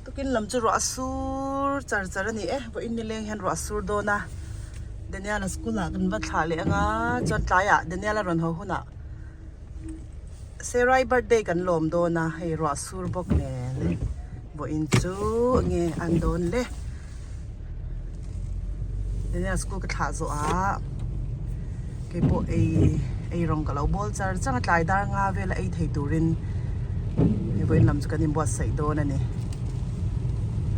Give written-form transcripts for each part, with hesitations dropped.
Tukin lam chu ruah sur char char a ni e, vawiin nileng hian ruah sur dawn a, Daniel-a school ah kan va thlah leh anga chuan tlaiah Daniel-a rawn haw hunah Serai birthday kan lawm dawn a, hei ruah sur bawk nen vawiin chu enge an dawn le. Daniel school ka thlah zawh ah keipawh ei ei rawng ka lo bawl char chang a tlai dar nga vel a ei thei turin hei vawiin lam chu kan inbuatsaih dawn a ni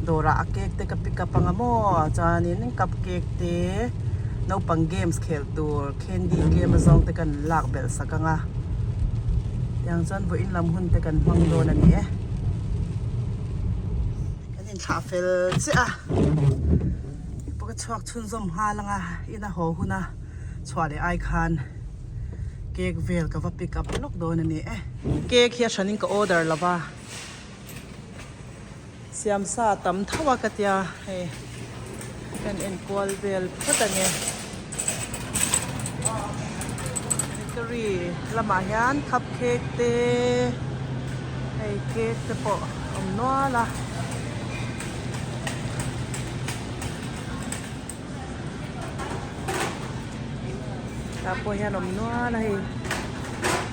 dawrah a cake te ka pick up anga maw chuanin cup cake te naupang games khelh tur candy tlem a zawng te kan lak belh sak ang a tiang chuan vawiin lam hun te kan hmang dawn a ni e. Kan inthlah fel chiah a, pawh ka chhuak chhunzawm nghal ang a, ina haw huna chhuah leh ai khan cake vel ka va pick up lawk dawn a ni e. Cake hi a hranin ka order lo va, siam sa tam tho a ka tia hei kan enkual vel phawt ang e. Bakery lamah hian cup cake te hei cake te pawh a awm nual a. Tah pawh hian awm nual a hei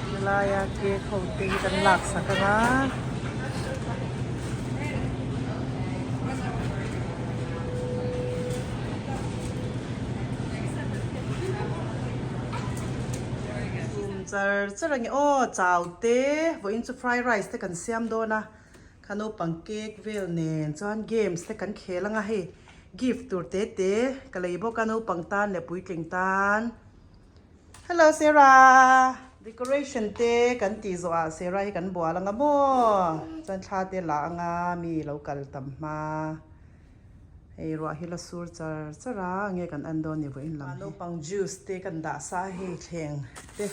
helaia cake ho te hi kan lak sak ang a. Chhum char char a nge aw chau te vawiin chu fry rice te kan siam dawn a kha naupang cake vel nen chuan games te kan khel anga hei gift tur te te ka lei bawk a naupang tan leh puitling tan hello Sarah decoration te kan tih zawh ah Sarah hi kan bual anga maw chuan thla te la anga mi lo kal tam hma. Hei ruah hi la sur char char a nge kan en dawn ni vawiin lam hi. Naupang juice te kan dah sa hei thleng te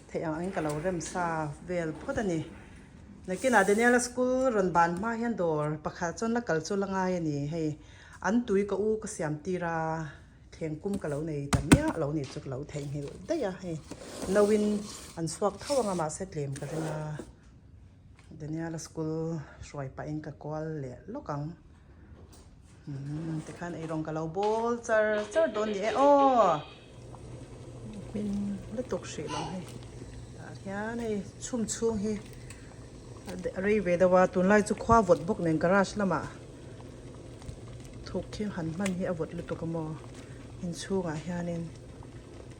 theih ang angin ka lo rem sa vel phawt a ni. Nakinah Daniela school rawn ban hma hian dawr pakhat chuan la kal chu la ngai a ni. Hei an tui ka u ka siam tir a thleng kum ka lo nei ta miah lo ni chu ka lo theihnghilh daih a hei nauin an chhuak tho ang a mahse tlem ka ring a Daniela school hruai pahin ka kual leh lawk ang. Umm tikhan eirawng ka lo bawl char char dawn ni e aw hmin lutuk hrih lo hei tah hian hei chhum chhung hi a rei ve deuh a tunlai chu khua vawt bawk nen garage lamah thuk hi han hman hi a vawt lutuk a maw inchhungah hianin.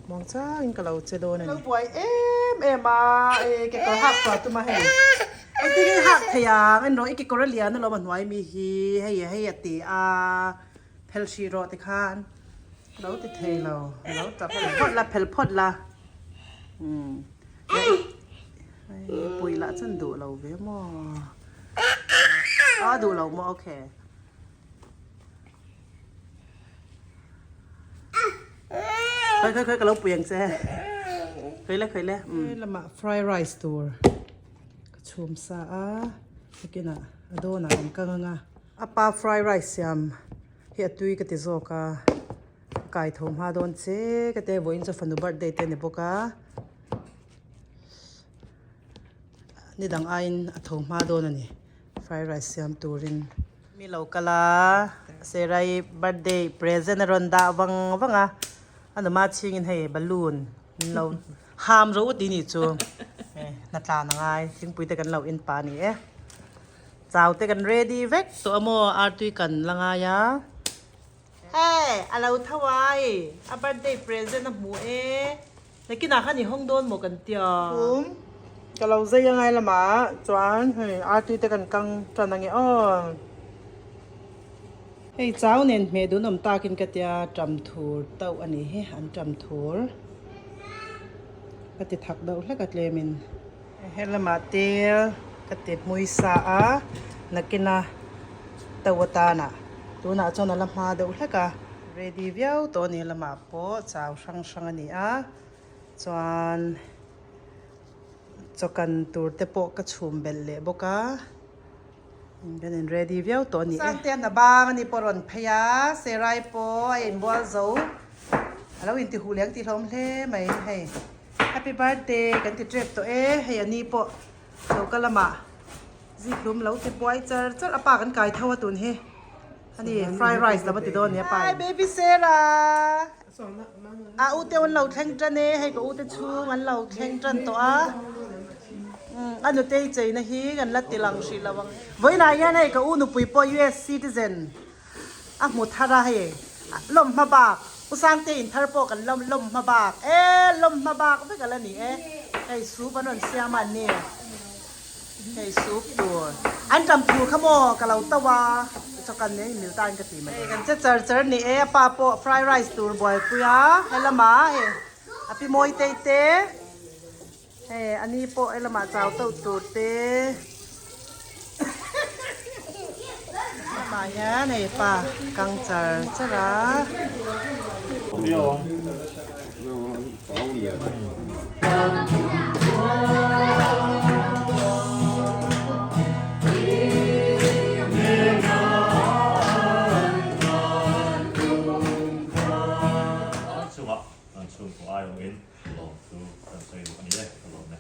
Muang changin ka lo che dawn a ni. Lo buai em em a, e kekawr hak tawh tum a hei. Engtin nge hak thei ang, en rawh i kekawr a lian alawm a hnuai mi hi, hei hei a ti a, phel hrih rawh tikhan lo ti thei lo, lo tap phel phawt la, phel phawt la. Umm pui lah chuan duh lo ve maw. A duh lo maw okay. Khoi khoi khoi ka lo pui ang che. Khoi le khoi le. Um. Lamah fry rice tur ka chhum sa a. Nakinah a dawnah an kang anga. A pa fry rice siam hi a tui ka ti zawk a. Ka kai tho hma dawn che ka ti a vawiin chu fanu birthday te a ni bawk a. Ni dang aiin a tho hma dawn a ni fry rice siam turin. Mi lo kal a, Serai birthday present a rawn dah vang vang a, a numa chhingin hei balloon min lo ham ro ut ni chu hna tlan a ngai thingpui te kan lo in pa ni e chau te kan ready vek tawh a maw artui kan la ngai a hei a lo tho ai a birthday present a hmu e. Nakinah khan i hawng dawn maw kan tia. Thum ka lo zai angai lamah chuan hei artui te kan kang tan ange aw. Hei chau nen hmeh dun awm takin ka tia tam thur tauh a nih hi an tam thur ka ti thak deuh hlek a tlemin. Helamah tel ka ti hmui sa a nakina tauh atana tunah chuan a la hma deuh hlek a. Ready viau tawh a ni lamah pawh chau hrang hrang a ni a chuan chawkan tur te pawh ka chhum belh leh bawk a kan in ready viau tawh a ni e. Sangte a hna bang a ni pawh a rawn phei a Serai pawh a inbual zo a lo inti huh leh ang tih hlawm hle mai hei happy birthday kan ti tep tawh e hei a ni pawh choka lamah. Zikhlum lo ti buai char char a pa kan kai tho a tun hi ani fried rice lam a ti dawn nia pa hi baby Sarah a u te an lo thleng tan e hei ka u te chhung an lo thleng tan tawh a a nutei cheina hi kan la ti lang hrih lo ang vawiinah hian hei ka u nupui pawh US citizen a hmu thar a hei lawm hma bak u Sangte in thar pawh kan lawm lawm hma bak e lawm hma bak vek a la ni e hei soup an rawn siam a an ni. Hei soup tur an tam tur kha maw ka lo to a chawkan nen in mil ta in ka ti mai. Hei kan che char char ni e a pa pawh fried rice tur buaipui a helamah hei a pi mawi tei te hei a ni pawh helamah chau tauh tur te helamah hian hei pa kang char char a. Chungah kan chhungkaw aiawhin lawm chu kan sawi duh a ni e, ka lawm e.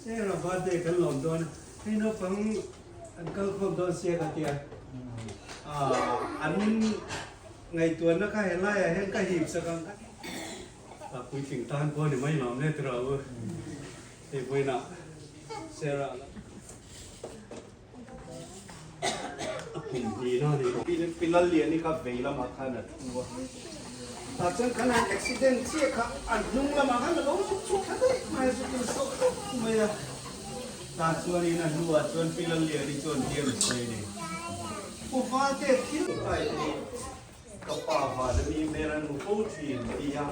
Sarah birthday kan lawm dawn hei naupang an kal khawm dawn sia ka tia an ngaihtuahna kha helaiah hian ka hip sak ang a puitling tan pawh ni mai lawm le tiraw u hei vawiinah Sarah A kum hnih na ni bawk. Pi Lalliani kha vei lamah khan a thu a, tah chuan khan an accident chiah kha an hnung lamah khan a lo zuk chhuak thla daih mai a, zuk in sawh tawp mai a. Tah chuanin a hnuah chuan Pi Lalliani chuan hian a sawi a ni, Pu Valte thil kai hi ka pa van ami hmel an hmu fo thin ti a,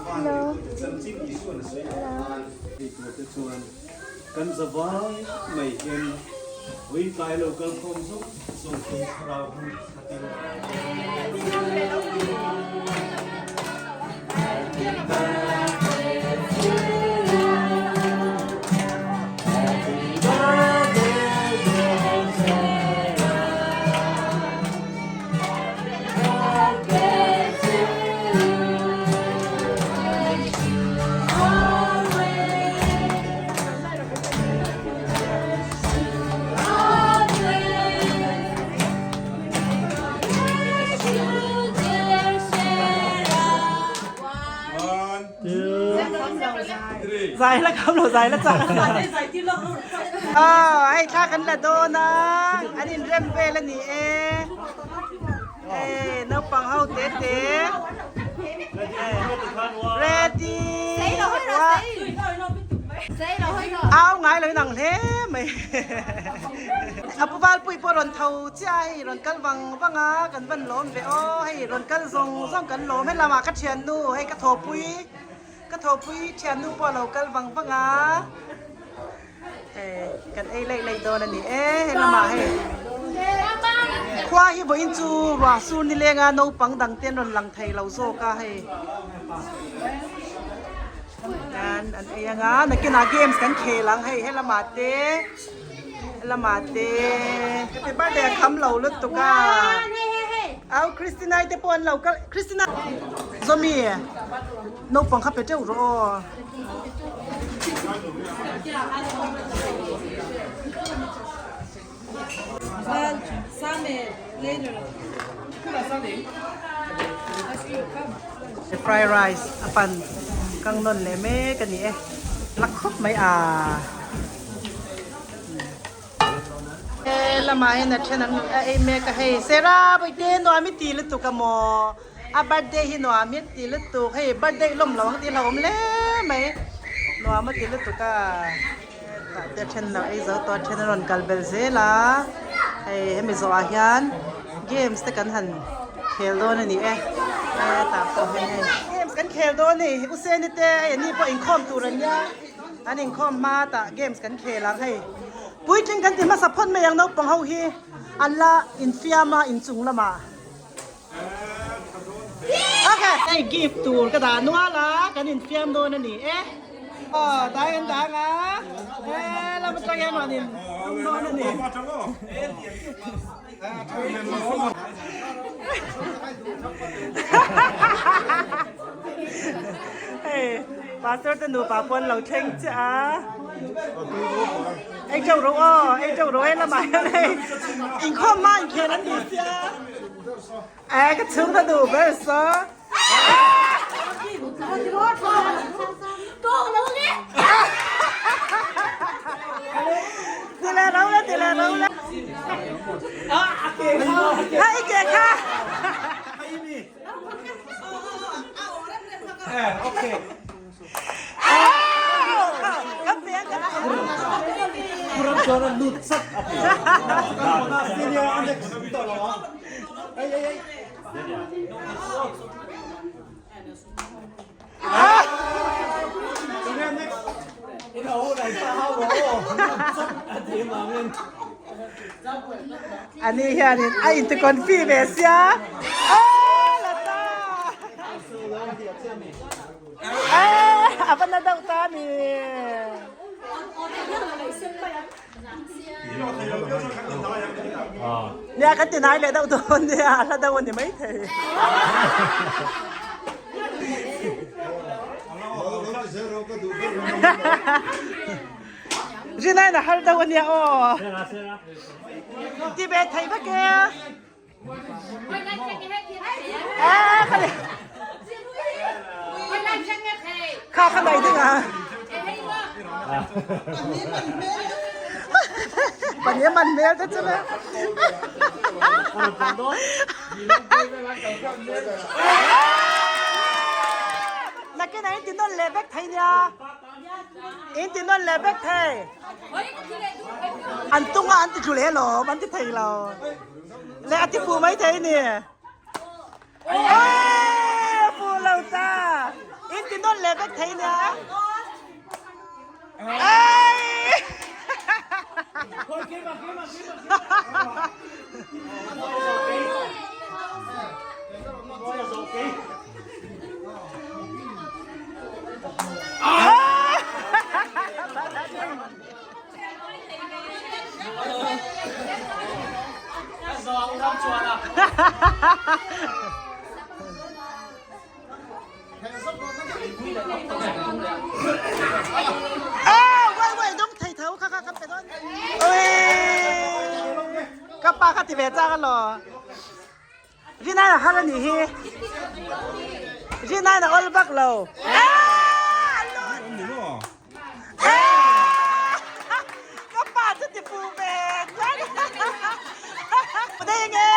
van rilru chanchin Isuan a sawi ang khan. Hei tur te chuan kan za vai mai hian vawi tlai lo kal khawm zawng zawng hi thlarau hun khatin. Zai la kham lo zai la chak ah hei thla kan la dawn a an in rem vel a ni e Hey, naupang ho te te. Ready. Au ngai lo nang hle mai. Apu val pui pawh rawn tho chiah hei rawn kal vang vang a kan van lawm ve aw hei rawn kal zawng zawng kan lawm hei lamah ka thiannu hei ka thawpui ka thawpui thiannu pawh a lo kal vang vang a. Kan ei laih laih dawn a ni e he lamah hei khua hi vawiin chu ruah sur ni leng a naupang dang te an rawn lang thei lo zawk a hei an an ei anga nakinah games kan khel ang hei he lamah te he lamah te happy birthday a kham lo lutuk a au Christina te pawh an lo kal Christina Zawmi naupang kha pe teuh rawh aw. Fried rice a pan kang nawn leh mek a ni e la khawp mai a he lamah hian a then an ei mek a hei Sera bawihte nuam i ti lutuk a maw. A birthday hi nuam i ti lutuk hei birthday lawm lo ang tih hlauhawm hle mai nuam a ti lutuk a tah te a then lo ei zo tawh a then a rawn kal bel zel a hei hemi zawhah hian games te kan han khel dawn a ni e hetah pawh hian hei games kan khel dawn a ni u seni te hei an ni pawh inkhawm tur an nia an inkhawm hma tah games kan khel ang hei puitling kan ti hmasa phawt mai ang naupang ho hi an la infiam a inchung lamah. Okay, hei gift tur ka dah nual a, kan infiam dawn a ni e. Aw, dai kan dang a, he lam atang hian rawn in tum dawn a ni. Hei, pa. Pastor te nupa pawh an lo thleng chiah a. Ei teuh rawh aw, ei teuh rawh helamah hian hei inkhawm hma inkhel an ni sia. Eh ka chhung ta duh ber saw. Ti leh ro le, ti leh ro le. Kha i ke kha. Ani hianin a inti confi ve sia. La ta! A va na deuh ta a ni. Nia kan ti nai leh deuh dawn nia a hla deuh a ni maithei. Rinai na har deuh a nia aw. Ti ve thei vek e. Kha kha nei ding a. Panie man mel te chu le. Nakin ah in ti nawn leh vek thei nia. In ti nawn leh vek thei. An tung a an ti tlu leh lawm an ti thei lo. Le a ti fu mai thei ni. Ê fu lo ta. In ti nawn leh vek thei nia. Ê. Ka pa kha ti ve chang alaw. Rinai a har a nih hi. Rinai a awl vak lo. Ka pa chu ti fu ve tlat. Dei nge.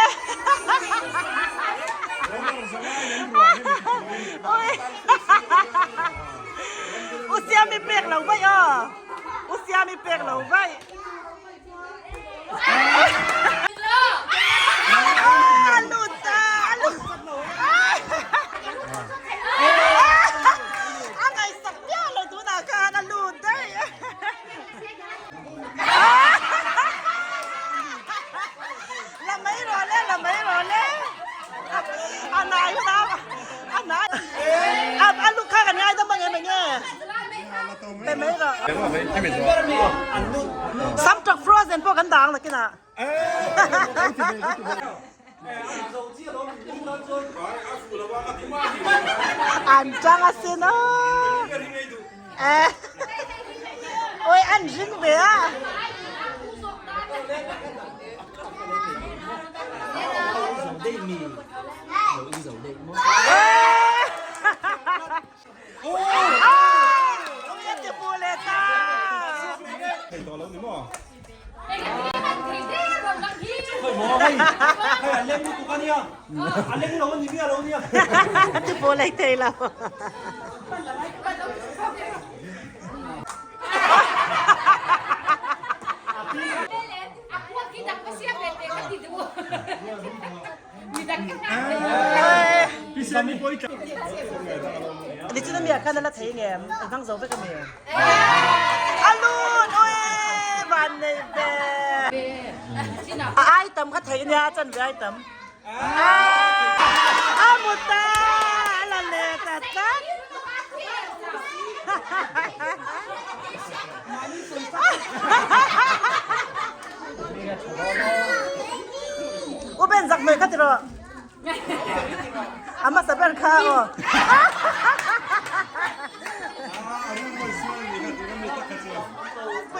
U Siami pek lo vaih aw. U Siami pek lo vaih. Sam truck frozen pawh kan dah ang nakin ah. An tang a sin aw. Eh. Oi an ring ve a. Ni chu mi ah khan a la thei ngem a hmang zo vek a mi a lut ui van nei ve a ai tam kha thei nia a chan ve ai tam a mu ta a la leh ta tlat U Ben zak mai kha ti rawh. A hmasa ber kha aw.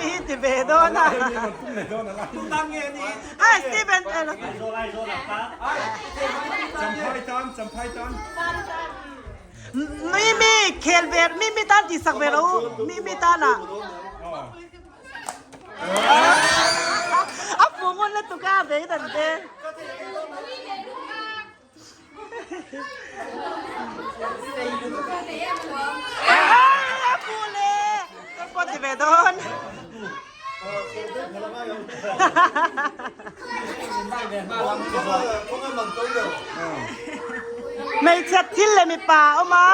hi ti ve dawn a. Hi Steven. Mimi khel ve Mimi tan ti sak ve lo Mimi tan ah. A fu ngun la tuka ve dan te. A fu le. Kan pawh ti ve dawn. Hmeichhe thil leh mipa a awm a.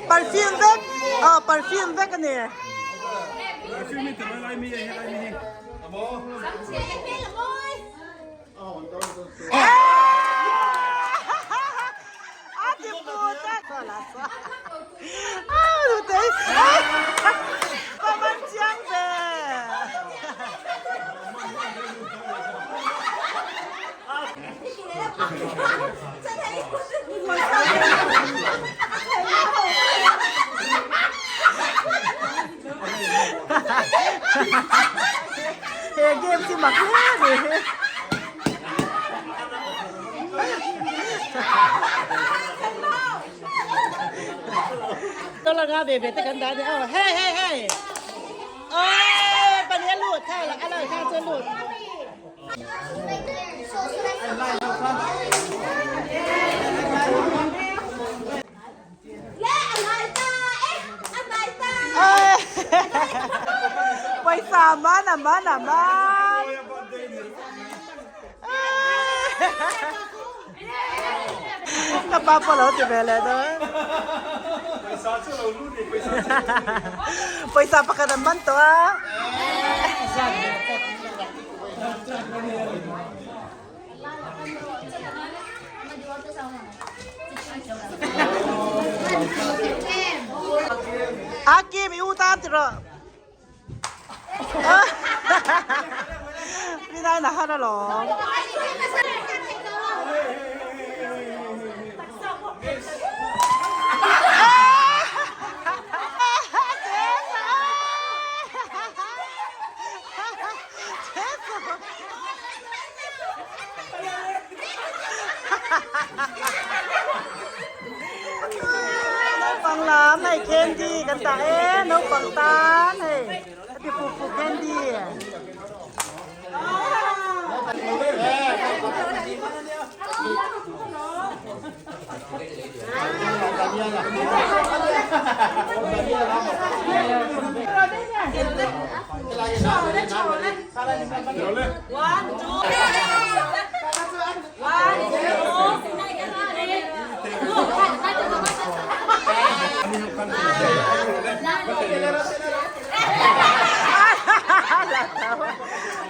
Perfume vek aw perfume vek a ni. He game chu mak hle a ni. Tolanga ve ve te kan dah ni aw hey hey hey oi pania lut tha la ala kha chu lut Pawisa man a man a man. Ka pa pawh lo ti ve leh dawn. Pawisa pakhat an man tawh a. A kim i u tan ti rawh. Mi nai na har alawm. Naupang lam hei candy kan dah e naupang tan hei a ti fuh fuh candy.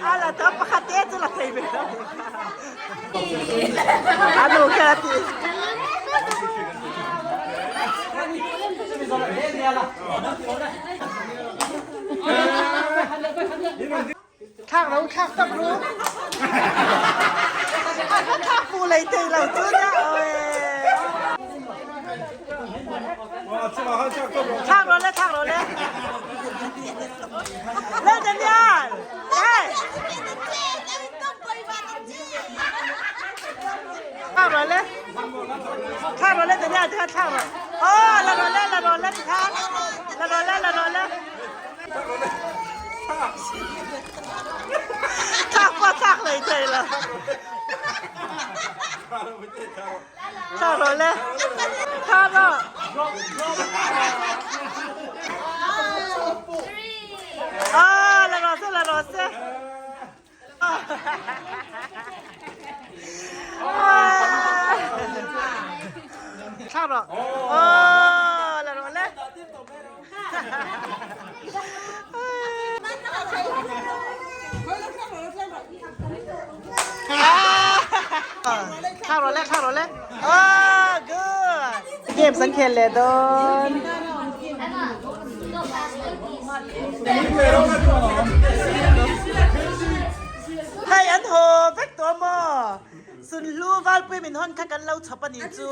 A la tho pakhat te chu la thei ve lo. A nu kha a ti. Thlak lo thlak tak ru. A ka thlak fu lei thei lo chu nia awe. Thlak ro le thlak ro le. Le Daniel. Hey. Thak ro le. Thak ro le Daniel tikha thak ro. Oh, la ro le la ro le tikha. La ro le la ro le. Thak pa thak lei thei lo. Thak ro le. Thak ro. Ah, la ro se la ro se. Thak ro. Oh, la ro le. Thak ro le, thak ro le. Oh, good. Games an khel leh dawn. Hei an haw vek tawh maw? Sunhlu Valpui min hawn kha kan lo chhawp a nih chu.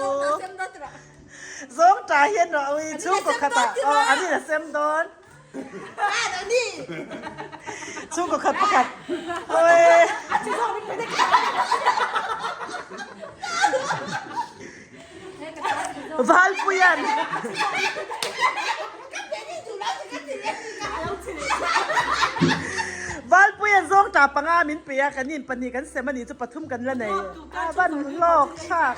Zawng ta hian rawh ui chhungkaw khatah aw an in a sem dawn. Chhungkaw khat pakhat awi. Valpuian. Valpuian zawng ta panga min pe a kan in pahnih kan sem a nih chu pathum kan la nei. A van hlawk thlak.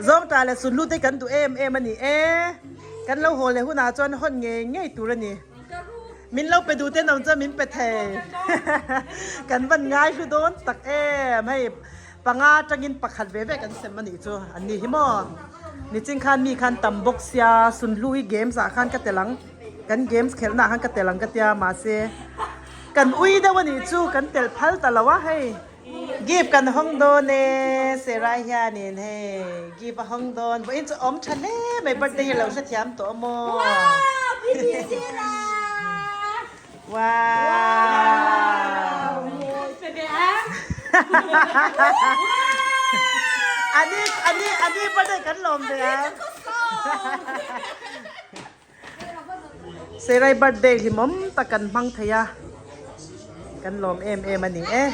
Zawngta leh sunlu te kan duh em em a ni e. Kan lo haw leh hunah chuan hawn ngei ngei tur a ni. Min lo pe duh ten awm chuan min pe thei. Kan van ngai hlu dawn tak em. Hei panga atangin pakhat ve ve kan sem a nih chu an ni hi maw. Nichin khan mi khan tam bawk sia sunhlu hi games ah khan ka tel ang. Kan games khelh naah khan ka tel ang ka tia mahse kan ui deuh a nih chu kan tel phal ta lo a hei. Gift kan hawng dawn e, Serai hianin hei gift a hawng dawn. Vawiin chu awm tha hle mai, birthday hi lo hrethiam tawh maw? Wow! Bibi Sera! Wow! Ani ani ani birthday kan lawm ve a. Serai birthday hlimawm tak kan hmang thei a, kan lawm em em a ni e.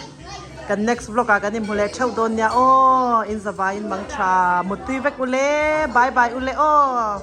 Kan next vlog ah kan inhmu leh theuh dawn nia aw, in zavaiin mang tha, muttui vek ule, bye bye ule aw.